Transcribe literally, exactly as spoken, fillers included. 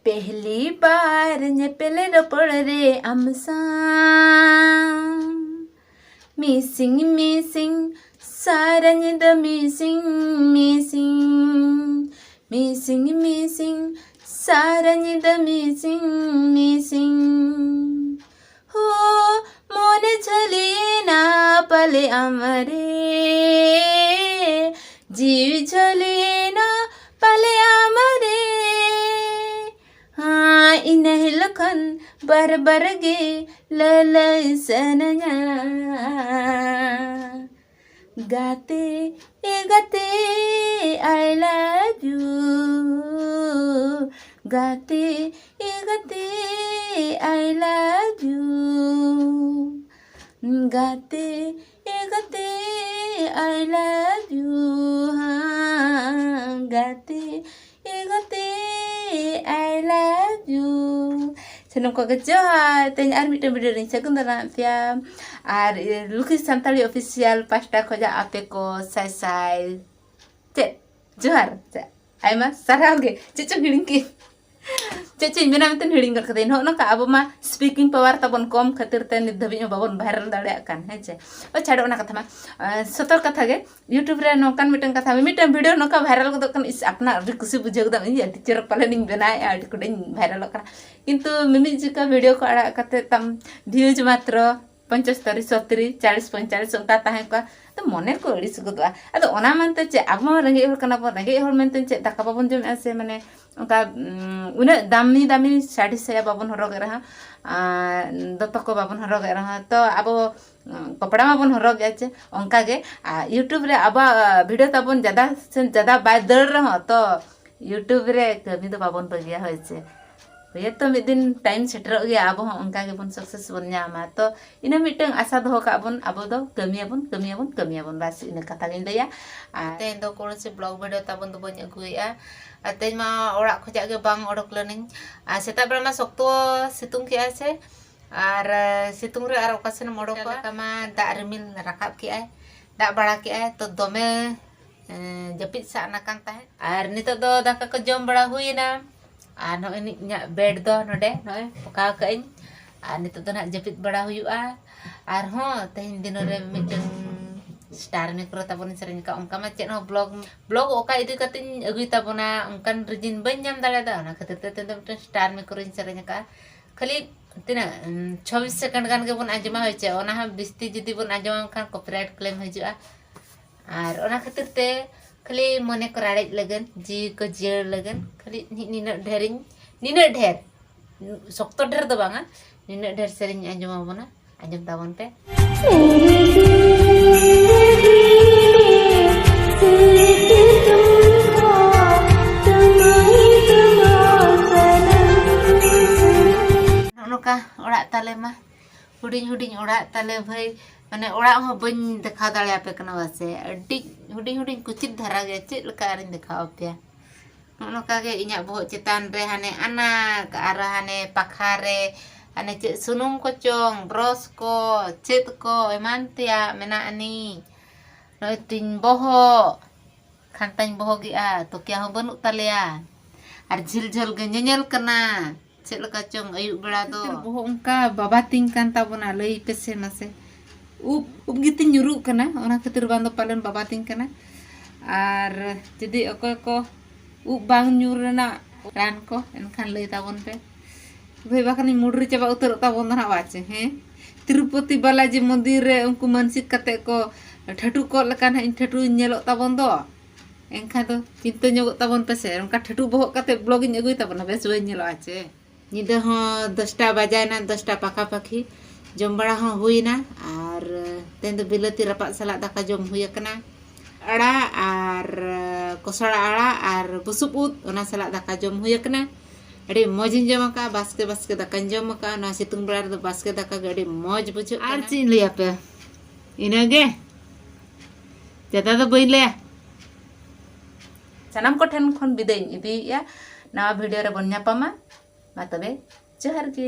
ᱯᱮᱦᱞᱤ ᱵᱟᱨ ᱧᱮᱯᱮᱞ ᱨᱚᱯᱚᱲ ᱨᱮ ᱟᱢ ᱥᱟᱶ ᱢᱤᱥᱤᱝ ᱢᱤᱥᱤᱝ ᱥᱟᱨᱟ ᱧᱤᱫᱟᱹ ᱢᱤᱥᱤᱝ ᱢᱤᱥᱤᱝ ᱢᱤᱥᱤᱝ ᱢᱤᱥᱤᱝ ᱥᱟᱨᱟ ᱧᱤᱫᱟᱹ ᱢᱤᱥᱤᱝ ᱢᱤᱥᱤᱝ ᱦᱳ ᱢᱚᱱᱮ ᱡᱷᱟᱹᱞᱤᱭᱮᱱᱟ ᱯᱟᱞᱮ ᱟᱢᱨᱮ ᱡᱤᱣᱤ ᱡᱷᱟᱹᱞᱤᱭᱮᱱᱟ ᱯᱟᱞᱮ ᱟᱢᱨᱮ ᱦᱟᱸ ᱤᱱᱟᱹ ᱦᱤᱞᱳᱜ ᱠᱷᱚᱱ ᱵᱟᱨ ᱵᱟᱨ ᱜᱮ ᱞᱟᱹᱞᱟᱹᱭ ᱥᱟᱱᱟᱧᱟ ᱜᱟᱛᱮ ᱮ ᱜᱟᱛᱮ I love you ᱜᱟᱛᱮ ᱮ ᱜᱟᱛᱮ I love you ᱜᱟᱛᱮ ᱮ ᱜᱟᱛᱮ I love you ᱦᱟᱸ ᱜᱟᱛᱮ ᱮ ᱜᱟᱛᱮ I love you ᱥᱟᱱᱟᱢ ᱠᱚᱜᱮ ᱡᱚᱦᱟᱨ᱾ ᱛᱮᱦᱮᱧ ᱟᱨ ᱢᱤᱫᱴᱮᱱ ᱵᱷᱤᱰᱤᱭᱳ ᱨᱤᱧ ᱥᱟᱹᱜᱩᱱ ᱫᱟᱨᱟᱢ ᱯᱮᱭᱟ ᱟᱨ ᱞᱩᱠᱷᱤ ᱥᱟᱱᱛᱟᱲᱤ ᱚᱯᱷᱤᱥᱤᱭᱟᱞ ᱯᱟᱦᱴᱟ ᱠᱷᱚᱱᱟᱜ ᱟᱯᱮ ᱠᱚ ᱥᱟᱭ ᱥᱟᱭ ᱪᱮᱫ ᱡᱚᱦᱟᱨ ᱪᱮᱫ ᱟᱭᱢᱟ ᱥᱟᱨᱦᱟᱣ ᱜᱮ᱾ ᱪᱮᱫ ᱪᱚᱝ ᱦᱤᱲᱤᱧ ᱠᱮᱫ ᱪᱮᱫ ᱪᱚᱧ ᱢᱮᱱᱟ ᱢᱮᱱᱛᱮ ᱦᱤᱲᱤᱧ ᱜᱚᱫ ᱠᱟᱹᱫᱟᱹᱧ᱾ ᱱᱚᱜᱼᱚ ᱱᱚᱝᱠᱟ ᱟᱵᱚ ᱢᱟ ᱥᱯᱤᱠᱤᱝ ᱯᱟᱣᱟᱨ ᱛᱟᱵᱚᱱ ᱠᱚᱢ ᱠᱷᱟᱹᱛᱤᱨ ᱛᱮ ᱱᱤᱛ ᱫᱷᱟᱹᱵᱤᱡ ᱦᱚᱸ ᱵᱟᱵᱚᱱ ᱵᱷᱟᱭᱨᱟᱞ ᱫᱟᱲᱮᱭᱟᱜ ᱠᱟᱱ ᱦᱮᱸ ᱪᱮ᱾ ᱚ ᱪᱷᱟᱲ ᱚᱱᱟ ᱠᱟᱛᱷᱟ ᱢᱟ ᱥᱚᱛᱚᱨ ᱠᱟᱛᱷᱟ ᱜᱮ᱾ YouTube ᱨᱮ ᱱᱚᱝᱠᱟᱱ ᱢᱤᱫᱴᱟᱝ ᱠᱟᱛᱷᱟ ᱢᱤᱫᱴᱟᱝ ᱵᱷᱤᱰᱤᱭᱳ ᱱᱚᱝᱠᱟ ᱵᱷᱟᱭᱨᱟᱞ ᱜᱚᱫᱚᱜ ᱠᱟᱱᱟ ᱤᱥ ᱟᱯᱱᱟᱨ ᱟᱹᱰᱤ ᱠᱩᱥᱤ ᱵᱩᱡᱷᱟᱹᱣ ᱠᱮᱫᱟᱢ ᱤᱧ ᱟᱹᱰᱤ ᱪᱚᱨᱚᱠ ᱯᱟᱞᱮᱱ ᱤᱧ ᱵᱮᱱᱟᱣᱮᱫᱼᱟ ᱟᱹᱰᱤ ᱠᱩᱰᱟᱹᱧ ᱵᱷᱟᱭᱨᱟᱞᱚᱜ ᱠᱟᱱᱟ᱾ ᱠᱤᱱᱛᱩ ᱢᱤᱢᱤᱫ ᱡᱚᱠᱷᱟ ᱵᱷᱤᱰᱤᱭᱳ ᱠᱚ ᱟᱲᱟᱜ ᱠᱟᱛᱮ ᱛᱟᱢ ᱵᱷᱤᱭᱩᱡᱽ ᱢᱟᱛᱨᱚ ᱯᱚᱧᱪᱟᱥᱛᱟᱨᱤ ᱥᱚᱛᱛᱨᱤ ᱪᱟᱞᱤᱥ ᱯᱚᱧᱪᱟᱞᱤᱥ ᱚᱱᱠᱟ ᱛᱟᱦᱮᱸ ᱠᱚᱜᱼᱟ᱾ ᱛᱚ ᱢᱚᱱᱮ ᱠᱚ ᱟᱹᱲᱤᱥ ᱜᱚᱫᱚᱜᱼᱟ᱾ ᱟᱫᱚ ᱚᱱᱟ ᱢᱮᱱᱛᱮ ᱪᱮᱫ ᱟᱵᱚ ᱢᱟ ᱨᱮᱸᱜᱮᱡ ᱦᱚᱲ ᱠᱟᱱᱟ ᱵᱚᱱ ᱨᱮᱸᱜᱮᱡ ᱦᱚᱲ ᱢᱮᱱᱛᱮ ᱪᱮᱫ ᱫᱟᱠᱟ ᱵᱟᱵᱚᱱ ᱡᱚᱢᱮᱫᱼᱟ ᱥᱮ ᱢᱟᱱᱮ ᱚᱱᱠᱟ ᱩᱱᱟᱹᱜ ᱫᱟᱢᱤ ᱫᱟᱢᱤ ᱥᱟᱹᱲᱤ ᱥᱟᱭᱟ ᱵᱟᱵᱚᱱ ᱦᱚᱨᱚᱜᱮᱫ ᱨᱮᱦᱚᱸ ᱫᱚᱛᱚ ᱠᱚ ᱵᱟᱵᱚᱱ ᱦᱚᱨᱚᱜᱮᱫ ᱨᱮᱦᱚᱸ ᱛᱚ ᱟᱵᱚ ᱠᱚᱯᱲᱟ ᱢᱟᱵᱚᱱ ᱦᱚᱨᱚᱜᱮᱫᱼᱟ ᱪᱮ ᱚᱱᱠᱟᱜᱮ᱾ ᱟᱨ YouTube ᱨᱮ ᱟᱵᱚᱣᱟᱜ ᱵᱷᱤᱰᱤᱭᱳ ᱛᱟᱵᱚᱱ ᱡᱟᱫᱟ ᱥᱮ ᱡᱟᱫᱟ ᱵᱟᱭ ᱫᱟᱹᱲ ᱨᱮᱦᱚᱸ ᱛᱚ YouTube ᱨᱮ ᱠᱟᱹᱢᱤ ᱫᱚ ᱵᱟᱵᱚᱱ ᱵᱟᱹᱜᱤᱭᱟ ᱦᱳᱭ ᱪᱮ᱾ ᱦᱳᱭᱛᱳ ᱢᱤᱫ ᱫᱤᱱ ᱴᱟᱭᱤᱢ ᱥᱮᱴᱮᱨᱚᱜ ᱜᱮᱭᱟ ᱟᱵᱚ ᱦᱚᱸ ᱚᱱᱠᱟ ᱜᱮᱵᱚᱱ ᱥᱟᱠᱥᱮᱥ ᱵᱚᱱ ᱧᱟᱢᱟ᱾ ᱛᱚ ᱤᱱᱟᱹ ᱢᱤᱫᱴᱟᱝ ᱟᱥᱟ ᱫᱚᱦᱚ ᱠᱟᱜ ᱵᱚᱱ ᱟᱵᱚ ᱫᱚ ᱠᱟᱹᱢᱤᱭᱟᱵᱚᱱ ᱠᱟᱹᱢᱤᱭᱟᱵᱚᱱ ᱠᱟᱹᱢᱤᱭᱟᱵᱚᱱ ᱵᱟᱥ ᱤᱱᱟᱹ ᱠᱟᱛᱷᱟ ᱜᱤᱧ ᱞᱟᱹᱭᱟ᱾ ᱟᱨ ᱛᱮᱦᱮᱧ ᱫᱚ ᱠᱳᱱᱳ ᱥᱮ ᱵᱞᱚᱜ ᱵᱷᱤᱰᱤᱭᱳ ᱛᱟᱵᱚᱱ ᱫᱚ ᱵᱟᱹᱧ ᱟᱹᱜᱩᱭᱮᱫᱼᱟ᱾ ᱟᱨ ᱛᱮᱦᱮᱧ ᱢᱟ ᱚᱲᱟᱜ ᱠᱷᱚᱱᱟᱜ ᱜᱮ ᱵᱟᱝ ᱚᱰᱚᱠ ᱞᱮᱱᱟᱹᱧ᱾ ᱟᱨ ᱥᱮᱛᱟᱜ ᱵᱮᱲᱟ ᱢᱟ ᱥᱚᱠᱛᱚ ᱥᱤᱛᱩᱝ ᱠᱮᱜᱼᱟᱭ ᱥᱮ ᱟᱨ ᱥᱤᱛᱩᱝ ᱨᱮ ᱟᱨ ᱚᱠᱟ ᱥᱮᱱ ᱮᱢ ᱚᱰᱚᱠᱚᱜᱼᱟ᱾ ᱚᱱᱠᱟ ᱢᱟ ᱫᱟᱜ ᱨᱤᱢᱤᱞ ᱨᱟᱠᱟᱵ ᱠᱮᱜᱼᱟᱭ ᱫᱟᱜ ᱵᱟᱲᱟ ᱠᱮᱜᱼᱟᱭ ᱛᱚ ᱫᱚᱢᱮ ᱡᱟᱹᱯᱤᱫ ᱥᱟᱱᱟ ᱠᱟᱱ ᱛᱟᱦᱮᱸᱫ᱾ ᱟᱨ ᱱᱤᱛᱚᱜ ᱫᱚ ᱫᱟᱠᱟ ᱠᱚ ᱡᱚᱢ ᱵᱟᱲᱟ ᱦᱩᱭᱮᱱᱟ᱾ ᱟᱨ ᱱᱚᱜᱼᱚᱭ ᱤᱧᱟᱹᱜ ᱵᱮᱰ ᱫᱚ ᱱᱚᱰᱮ ᱱᱚᱜᱼᱚᱭ ᱯᱚᱠᱟᱣ ᱠᱟᱜ ᱟᱹᱧ᱾ ᱟᱨ ᱱᱤᱛᱚᱜ ᱫᱚ ᱱᱟᱦᱟᱜ ᱡᱟᱹᱯᱤᱫ ᱵᱟᱲᱟ ᱦᱩᱭᱩᱜᱼᱟ᱾ ᱟᱨᱦᱚᱸ ᱛᱮᱦᱮᱧ ᱫᱤᱱᱚ ᱨᱮ ᱢᱤᱫᱴᱟᱝ ᱥᱴᱟᱨ ᱢᱮᱠᱨᱳ ᱛᱟᱵᱚᱱ ᱥᱮᱨᱮᱧ ᱟᱠᱟᱫ, ᱚᱱᱠᱟ ᱢᱟ ᱪᱮᱫ ᱦᱚᱸ ᱵᱞᱚᱜ ᱵᱞᱚᱜ ᱚᱠᱟ ᱤᱫᱤ ᱠᱟᱛᱮᱧ ᱟᱹᱜᱩᱭ ᱛᱟᱵᱚᱱᱟ ᱚᱱᱠᱟᱱ ᱨᱤᱡᱤᱱ ᱵᱟᱹᱧ ᱧᱟᱢ ᱫᱟᱲᱮᱭᱟᱫᱟ᱾ ᱚᱱᱟ ᱠᱷᱟᱹᱛᱤᱨ ᱛᱮ ᱛᱮᱦᱮᱧ ᱫᱚ ᱢᱤᱫᱴᱟᱝ ᱥᱴᱟᱨ ᱢᱮᱠᱨᱳᱧ ᱥᱮᱨᱮᱧ ᱟᱠᱟᱫᱼᱟ᱾ ᱠᱷᱟᱹᱞᱤ ᱛᱤᱱᱟᱹᱜ ᱪᱷᱚᱵᱵᱤᱥ ᱥᱮᱠᱮᱱᱰ ᱜᱟᱱ ᱜᱮᱵᱚᱱ ᱟᱸᱡᱚᱢᱟ, ᱦᱳᱭ ᱪᱮ? ᱚᱱᱟ ᱦᱚᱸ ᱵᱤᱥᱛᱤ ᱡᱩᱫᱤ ᱵᱚᱱ ᱟᱸᱡᱚᱢᱟ ᱮᱱᱠᱷᱟᱱ ᱠᱚᱯᱤᱨᱟᱭᱤᱴ ᱠᱞᱮᱢ ᱦᱤᱡᱩᱜᱼᱟ᱾ ᱟᱨ ᱚᱱᱟ ᱠᱷᱟᱹᱛᱤᱨ ᱛᱮ ᱠᱷᱟᱹᱞᱤ ᱢᱚᱱᱮ ᱠᱚ ᱨᱟᱲᱮᱡ ᱞᱟᱹᱜᱤᱫ, ᱡᱤᱣᱤ ᱠᱚ ᱡᱤᱭᱟᱹᱲ ᱞᱟᱹᱜᱤᱫ ᱠᱷᱟᱹᱞᱤ ᱱᱤᱱᱟᱹᱜ ᱰᱷᱮᱨᱤᱧ, ᱱᱤᱱᱟᱹᱜ ᱰᱷᱮᱨ, ᱥᱚᱠᱛᱚ ᱰᱷᱮᱨ ᱫᱚ ᱵᱟᱝᱟ, ᱱᱤᱱᱟᱹᱜ ᱰᱷᱮᱨ ᱥᱮᱨᱮᱧ ᱟᱸᱡᱚᱢ ᱟᱵᱚᱱᱟ, ᱟᱸᱡᱚᱢ ᱛᱟᱵᱚᱱ ᱯᱮ᱾ ᱱᱚᱜᱼᱚ ᱱᱚᱝᱠᱟ ᱚᱲᱟᱜ ᱛᱟᱞᱮ ᱢᱟ ᱦᱩᱰᱤᱧ ᱦᱩᱰᱤᱧ ᱚᱲᱟᱜ ᱛᱟᱞᱮ ᱵᱷᱟᱹᱭ, ᱢᱟᱱᱮ ᱚᱲᱟᱜ ᱦᱚᱸ ᱵᱟᱹᱧ ᱫᱮᱠᱷᱟᱣ ᱫᱟᱲᱮᱭᱟᱯᱮ ᱠᱟᱱᱟ ᱵᱟᱥᱮ, ᱟᱹᱰᱤ ᱦᱩᱰᱤᱧ ᱦᱩᱰᱤᱧ ᱠᱩᱪᱤᱛ ᱫᱷᱟᱨᱟ ᱜᱮ, ᱪᱮᱫ ᱞᱮᱠᱟ ᱟᱨᱤᱧ ᱫᱮᱠᱷᱟᱣ ᱟᱯᱮᱭᱟ? ᱱᱚᱜᱼᱚ ᱱᱚᱝᱠᱟ ᱜᱮ ᱤᱧᱟᱹᱜ ᱵᱚᱦᱚᱜ ᱪᱮᱛᱟᱱ ᱨᱮ ᱦᱟᱱᱮ ᱟᱱᱟᱠ ᱟᱨ ᱦᱟᱱᱮ ᱯᱟᱠᱷᱟ ᱨᱮ ᱦᱟᱱᱮ ᱪᱮᱫ ᱥᱩᱱᱩᱢ ᱠᱚᱪᱚᱝ, ᱵᱨᱚᱥ ᱠᱚ, ᱪᱮᱫ ᱠᱚ ᱮᱢᱟᱱ ᱛᱮᱭᱟᱜ ᱢᱮᱱᱟᱜ ᱟᱹᱱᱤᱡ᱾ ᱱᱚᱜᱼᱚᱭ ᱛᱤᱧ ᱵᱚᱦᱚᱜ, ᱠᱷᱟᱱ ᱛᱟᱧ ᱵᱚᱦᱚᱜᱮᱜᱼᱟ, ᱛᱚᱠᱤᱭᱟ ᱦᱚᱸ ᱵᱟᱹᱱᱩᱜ ᱛᱟᱞᱮᱭᱟ᱾ ᱟᱨ ᱡᱷᱤᱞ ᱡᱷᱟᱹᱞ ᱜᱮ ᱧᱮᱧᱮᱞ ᱠᱟᱱᱟ, ᱪᱮᱫ ᱞᱮᱠᱟ ᱪᱚᱝ ᱟᱹᱭᱩᱵ ᱵᱮᱲᱟ ᱫᱚ᱾ ᱵᱚᱦᱚᱜ ᱚᱱᱠᱟ ᱵᱟᱵᱟ ᱛᱤᱧ ᱠᱟᱱ ᱛᱟᱵᱚᱱᱟ, ᱞᱟᱹᱭ ᱯᱮᱥᱮ ᱢᱟᱥᱮ᱾ ᱩᱵ, ᱩᱵ ᱜᱮᱛᱤᱧ ᱧᱩᱨᱩᱜ ᱠᱟᱱᱟ, ᱚᱱᱟ ᱠᱷᱟᱹᱛᱤᱨ ᱵᱟᱝ ᱫᱚ ᱯᱟᱞᱮᱱ ᱵᱟᱵᱟ ᱛᱤᱧ ᱠᱟᱱᱟ᱾ ᱟᱨ ᱡᱩᱫᱤ ᱚᱠᱚᱭ ᱠᱚ ᱩᱵ ᱵᱟᱝ ᱧᱩᱨ ᱨᱮᱱᱟᱜ ᱨᱟᱱ ᱠᱚ, ᱮᱱᱠᱷᱟᱱ ᱞᱟᱹᱭ ᱛᱟᱵᱚᱱ ᱯᱮ᱾ ᱵᱷᱟᱹᱭ, ᱵᱟᱠᱷᱟᱱᱤᱧ ᱢᱩᱰᱨᱤ ᱪᱟᱵᱟ ᱩᱛᱟᱹᱨᱚᱜ ᱛᱟᱵᱚᱱ ᱫᱚ ᱱᱟᱦᱟᱜ, ᱵᱟᱪᱮ, ᱦᱮᱸ? ᱛᱤᱨᱩᱯᱚᱛᱤ ᱵᱟᱞᱟᱡᱤ ᱢᱚᱱᱫᱤᱨ ᱨᱮ ᱩᱱᱠᱩ ᱢᱟᱱᱥᱤᱠ ᱠᱟᱛᱮ ᱠᱚ ᱴᱷᱟᱹᱴᱩ ᱠᱚᱜ ᱞᱮᱠᱟ ᱱᱟᱦᱟᱜ ᱤᱧ ᱴᱷᱟᱹᱴᱩᱧ ᱧᱮᱞᱚᱜ ᱛᱟᱵᱚᱱ ᱫᱚ᱾ ᱮᱱᱠᱷᱟᱱ ᱫᱚ ᱪᱤᱱᱛᱟᱹ ᱧᱚᱜᱚᱜ ᱛᱟᱵᱚᱱ ᱯᱮᱥᱮ, ᱚᱱᱠᱟ ᱴᱷᱟᱹᱴᱩ ᱵᱚᱦᱚᱜ ᱠᱟᱛᱮ ᱵᱞᱚᱜ ᱤᱧ ᱟᱹᱜᱩᱭ ᱛᱟᱵᱚᱱᱟ, ᱵᱮᱥ ᱵᱟᱹᱧ ᱧᱮᱞᱚᱜᱼᱟ ᱪᱮ? ᱧᱤᱫᱟᱹ ᱦᱚᱸ ᱫᱚᱥᱴᱟ ᱵᱟᱡᱟᱭᱮᱱᱟ, ᱫᱚᱥᱴᱟ ᱯᱟᱠᱟ ᱯᱟᱠᱤ᱾ ᱡᱚᱢ ᱵᱟᱲᱟ ᱦᱚᱸ ᱦᱩᱭᱱᱟ᱾ ᱟᱨ ᱛᱮᱦᱮᱧ ᱫᱚ ᱵᱤᱞᱟᱹᱛᱤ ᱨᱟᱯᱟᱜ ᱥᱟᱞᱟᱜ ᱫᱟᱠᱟ ᱡᱚᱢ ᱦᱩᱭ ᱟᱠᱟᱱᱟ᱾ ᱟᱲᱟᱜ ᱟᱨ ᱠᱚᱥᱲᱟ ᱟᱲᱟᱜ ᱟᱨ ᱵᱩᱥᱩᱵ ᱩᱫ, ᱚᱱᱟ ᱥᱟᱞᱟᱜ ᱫᱟᱠᱟ ᱡᱚᱢ ᱦᱩᱭ ᱟᱠᱟᱱᱟ᱾ ᱟᱹᱰᱤ ᱢᱚᱡᱽ ᱤᱧ ᱡᱚᱢ ᱟᱠᱟᱫᱼᱟ, ᱵᱟᱥᱠᱮ ᱵᱟᱥᱠᱮ ᱫᱟᱠᱟᱧ ᱡᱚᱢ ᱟᱠᱟᱫᱼᱟ᱾ ᱱᱚᱣᱟ ᱥᱤᱛᱩᱝ ᱵᱮᱲᱟ ᱨᱮᱫᱚ ᱵᱟᱥᱠᱮ ᱫᱟᱠᱟ ᱜᱮ ᱟᱹᱰᱤ ᱢᱚᱡᱽ ᱵᱩᱡᱷᱟᱹᱜ ᱟᱨ ᱠᱟᱱᱟ᱾ ᱪᱮᱫ ᱤᱧ ᱞᱟᱹᱭ ᱟᱯᱮᱭᱟ, ᱤᱱᱟᱹᱜᱮ, ᱡᱟᱫᱟ ᱫᱚ ᱵᱟᱹᱧ ᱞᱟᱹᱭᱟ᱾ ᱥᱟᱱᱟᱢ ᱠᱚᱴᱷᱮᱱ ᱠᱷᱚᱱ ᱵᱤᱫᱟᱹᱭ ᱤᱧ ᱤᱫᱤᱭᱮᱫᱼᱟ᱾ ᱱᱟᱣᱟ ᱵᱷᱤᱰᱤᱭᱳ ᱨᱮᱵᱚᱱ ᱧᱟᱯᱟᱢᱟ᱾ ᱢᱟ ᱛᱚᱵᱮ, ᱡᱚᱦᱟᱨ ᱜᱮ᱾